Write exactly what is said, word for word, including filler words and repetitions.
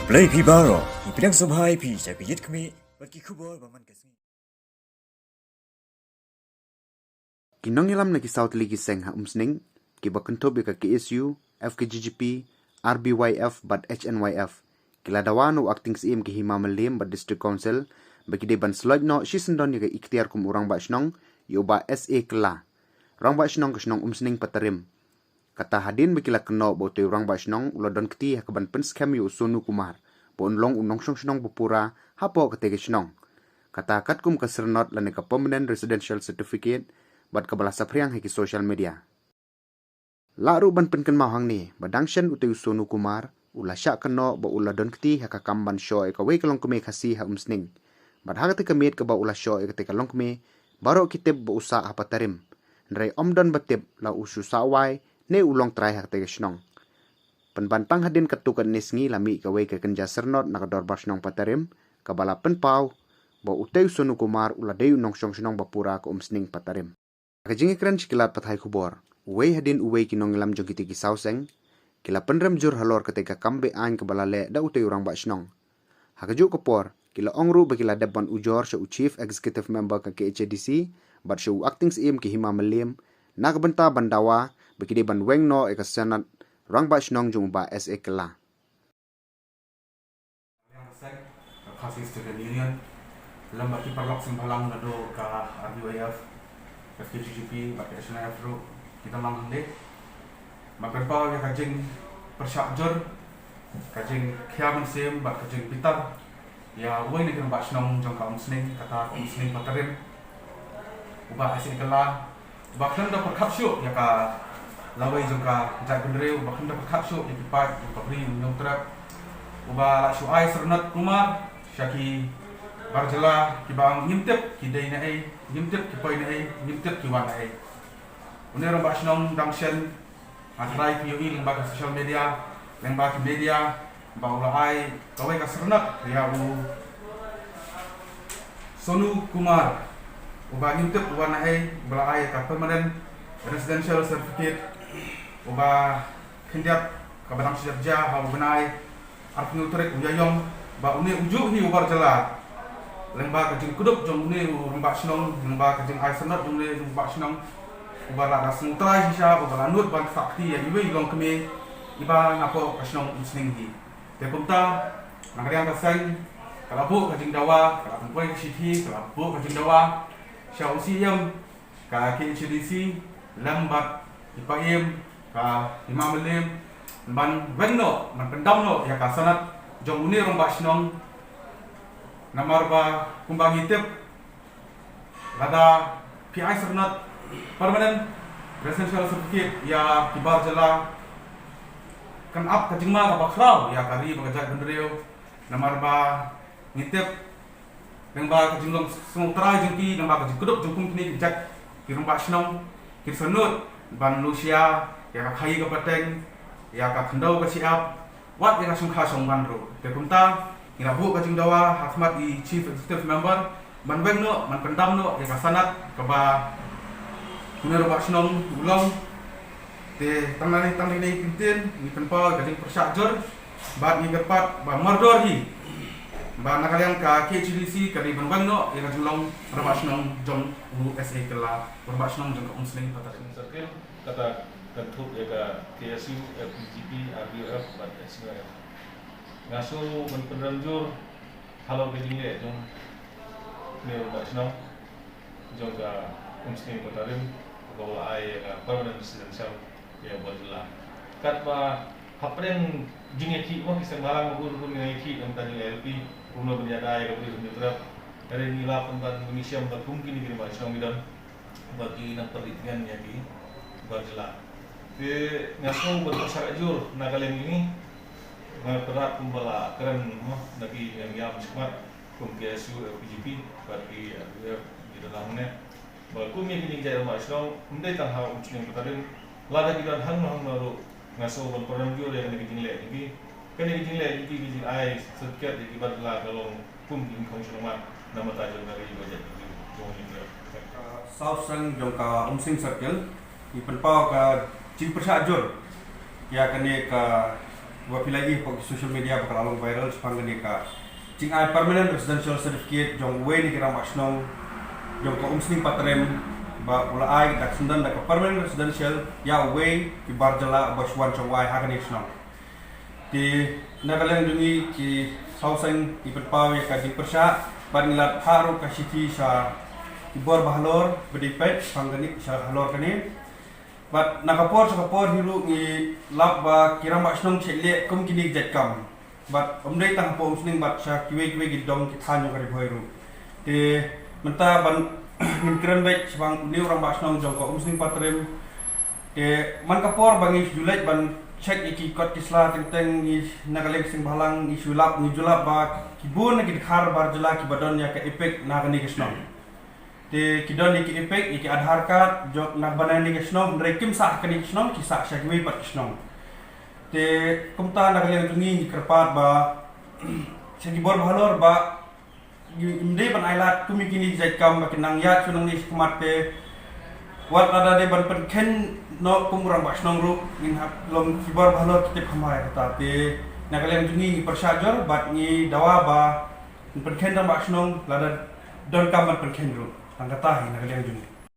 Blei phi baroh, ngi pdiang sngewbha ïa phi sha ki jingkhmih bad ki khubor ba man ka sngi. Ki nongïalam na ki saw tylli ki seng ha Umsning, kiba kynthup ïa ka K S U, F K J G P, R B Y F bad H N Y F, ki la dawa na u Acting Syiem ka Hima Mylliem bad District Council ba ki dei ban sloit noh shisyndon ïa ka iktiar kum u Rangbah Shnong ïa u Bah S A Kylla, Rangbah Shnong ka shnong Umsning Patarim. Kata hadien ba ki la kynnoh ba utei u Rangbah Shnong u la don kti ha kaban pynskhem ïa u Sonu Kumar ba un long u nongshong shnong ba pura hapoh katei ka shnong, kata katkum ka syrnod lane ka Permanent Residential Certificate bad kaba la saphriang ha ki social media. Lah ruh ban pynkynmaw hangne ba dang shen utei u Sonu Kumar u la shah kynnoh ba u la don kti ha ka kam ban shoh ïa kawei ka longkmie Khasi ha Umsning, bad ha katei ka miet kaba u la shoh ïa katei ka longkmie, baroh ki tip ba u sah ha Patarim, hynrei ym don ba tip la u shu sah wai ne u long trai ha katei ka shnong. Pynban tang hadien katto katne sngi la mih kawei ka kynja syrnod na ka Dorbar Shnong Patarim, kaba la pynpaw ba utei u Sonu Kumar u la dei u nongshong shnong ba pura ka Umsning Patarim. Ha ka jingïakren sha ki lad pathai khubor, uwei hadien uwei ki nongïalam jong kitei ki saw seng ki la pynrem jur halor katei ka kam be-aiñ kaba la leh da utei u Rangbah Shnong. Ha kajuh ka por, ki la ong ruh ba ki la dep ban ujor sha u Chief Executive Member ka K H A D C bad sha u Acting Syiem ka Hima Mylliem na ka bynta ban dawa ba ki dei ban weng noh ïa ka syrnod Rangbah Shnong jong u Bah S A Kylla. Ka Khasi Student Union, lem bad ki paralok seng bhalang naduh ka R B Y F, F K J G P bad ka H N Y F ruh, ki don lang hangne ban pynpaw ïa ka jingpyrshah jur, ka jingkhia mynsiem bad ka jingbitar ïa uwei na ki rangbah shnong jong ka Umsning, kata ka Umsning Patarim, u Bah S A Kylla, uba khlem da pyrkhat shuh ïa ka lawei jong ka jaitbynriew, uba khlem da pyrkhat shuh ïa ki paid jong ka Ri Umïong Trep, uba la shu ai syrnod kulmar sha ki bar jylla kiba ngim tip ki dei naei, ngim tip ki poi naei, ngim tip ki wan naei. Une u rangbah shnong dang shen, nga tharai phi ïohi lyngba ka social media, lyngba ki media, ba u la ai kawei ka syrnod ïa u Sonu Kumar, uba ngim tip u wan naei, uba la ai ka Permanent Residential Certificate, uba khyndiat kaba dang shu jia ha u bnai arphew trek u Ïaïong, ba une u juh hi u bar jylla. Lyngba ka jingkdup jong une u rangbah shnong, lyngba ka jingai syrnod jong une u rangbah shnong, uba la da sngewtrai shisha, uba la nud ban ktah kti ïa iwei i longkmie iba napoh ka shnong Umsning hi. Te kumta, na ka liang ka seng, ka la buh ka jingdawa, ka la pynpoi ka shithi, ka la buh ka jingdawa sha u Syiem ka K H A D C, lem bad i Paiem ka Hima Mylliem, ban weng noh, ban pyndam noh ïa ka syrnod jong une u rangbah shnong. Namar ba kumba ngi tip, lada phi ai syrnod Permanent Residential Certificate ïa ki bar jylla, kan ap ka jingma kaba khraw ïa ka ri bad ka jaitbynriew. Namar ba ngi tip, lyngba ka jinglong sngewtrai jong ki, lyngba ka jingkdup jong kum kine ki jait ki rangbah shnong, ki sngewnud ban lushia ïa ka khaii ka pateng, ïa ka khyndew ka shyiap, wat ïa ka shongkha shongman ruh. Te kumta, ngi la buh ka jingdawa ha khmat i Chief Executive Member ban weng noh, ban pyndam noh ïa ka syrnod kaba une u rangbah shnong u long. Te tang nangne tang nangne ki ktien, ngi pynpaw ka jingpyrshah jur bad ngi kyrpad ba mardor hi ba na ka liang ka K H A D C ka dei ban weng noh ïa ka jinglong rangbah shnong jong u S A Kylla, rangbah shnong jong ka Umsning Patarim. Circle, kata kynthup ïa ka K S U, F K J P, R B Y F bad H N Y F. Nga sngew ban pynrem jur halor ka jingleh jong une u rangbah shnong jong ka Umsning Patarim, kaba u la ai ïa ka permanent residential ïa u bar jylla. Katba hapdeng jingïakhih mo, ki seng bhalang ba bun bun ïakhih na ka bynta jong ka I L P, kumno ban ïada ïa ka Ri Umïong Trep. Hynrei ngi la pynban, ngi shem ba kum kine ki rangbah shnong ki don ba ki nang pynrit tngen ïa ki bar jylla. Te nga sngew ban pyrshah jur na ka liang jong ngi. Nga kyrpad kumba la kren mo na ki nongïam shakhmat kum K S U, F K J P bad ki, eh, ki dang hangne. Ba kum ïa ki jingjia rangbah shnong, ym dei tang ha Umsning Patarim, lada ki don hangno hangno ruh, nga sngew ban pynrem jur ïa kane ka jingleh jong ki. Kane ka jingleh jong ki, ka jingai certificate ïa ki bar jylla, ka long kum ki khong shnong mat na ka bynta jong ka ri bad ka jaitbynriew jong ngi. Ka saw seng jong ka Umsning Circle, ngi pynpaw ka jingpyrshah jur ïa kane ka Wa phi la ïohi ha social media ba ka la long viral shaphang kane ka jingai permanent residential certificate jong uwei na ki rangbah shnong jong ka Umsning Patrim, ba u la ai da ka syndon da ka permanent residential ïa uwei ki bar jylla ba shu wan shong wai ha kane ka shnong. Te na ka liang jong ngi ki saw seng i pynpaw ïa ka jingpyrshah bad ngi la phah ruh ka shithi sha ki bor ba halor ba dei peit shaphang kane, sha halor kane. Bad na ka por sha ka por hi ruh ngi lap ba ki rangbah shnong shu leh kum kine ki jait kam. Bad ym dei tang hapoh Umsning bad sha kiwei kiwei ki dong ki thaiñ jong ka Ri Bhoi ruh. Te mynta ban ngin kren beit shaphang une u rangbah shnong jong ka Umsning Patrim. Te man ka por ba ngi shu leit ban check ïa ki kot ki sla teng teng, ngi na ka liang seng bhalang ngi shu lap, ngi ju lap ba ki bun na ki dkhar bar jylla kiba don ïa ka EPIC na kane ka shnong. Te ki don ïa ki EPIC, ïa ki Aadhaar card jong na bnai kane ka shnong, hynrei kim sah ha kane ka shnong, ki sah sha kiwei pat ki shnong. Te kumta na ka liang jong ngi ngi kyrpad ba sha ki bor ba halor ba ym dei ban ailad kum ïa kine ki jait kam ba kin nang ïaid shuh nangne sha khmat. Te wat lada dei ban pynkheiñ noh kum u rangbah shnong ruh, ngin hap long ki bor ba halor ki tip kham bha ïa kata. Te na ka liang jong ngi ngi pyrshah jur bad ngi dawa ba ngin pynkheiñ rangbah shnong lada donkam ban pynkheiñ ruh. Tang kata hi na ka liang jong ngi.